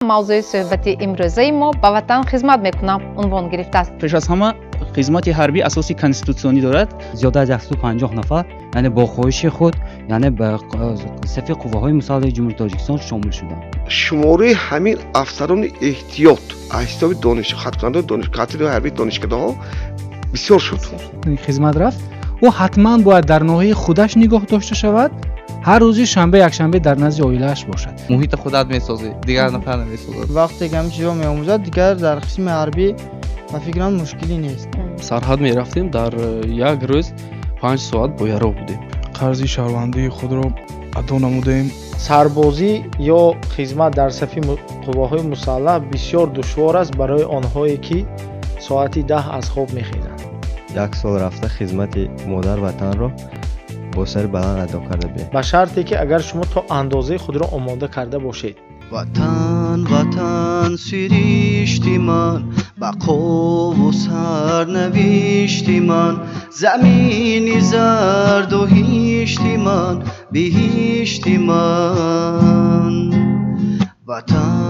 Мавзӯи суҳбати имрӯзаи мо «Ба ватан хизмат мекунам» унвон гирифтааст. Пеш аз ҳама, хизмати ҳарбӣ асоси конститутсионӣ дорад. Зиёда аз 150 нафар, яъне бо хоҳиши худ, яъне ба сафи қувваҳои мусаллаҳи Ҷумҳурии Тоҷикистон шомил шуданд. Шумораи ҳамин афсарони эҳтиёт аз ҳисоби хатмкунандаи кафедраи ҳарбии донишкадаҳо бисёр шуд. Хизмат рафт, ӯ ҳатман бояд дар ноҳияи худаш нигоҳ дошта шавад, ҳар рӯзи шанбе, якшанбе дар назди оилааш бошад. Муҳити худат месозӣ, дигар нафар намесозад. Вақте ки ҳамин чизҳо меомӯзад, дигар дар қисми ҳарбӣ, ба фикрам, мушкилӣ нест. Сарҳад мерафтем, дар як рӯз 5 соат бо яроқ будем. Қарзи шаҳрвандии худро адо намудаем. Сарбозӣ ё хизмат дар сафи қувваҳои мусаллаҳ бисёр душвор аст барои онҳое, ки соати 10 аз хоб мехезанд. Як сол рафта, хизмати модар ватанро бо сари баланд адо карда биям. Ба шарте ки агар шумо то андозаи худро омода карда бошед. Ватан, Ватан, сиришти ман, бақову сарнавишти ман, замини зарду ҳишти ман, биҳишти ман, Ватан.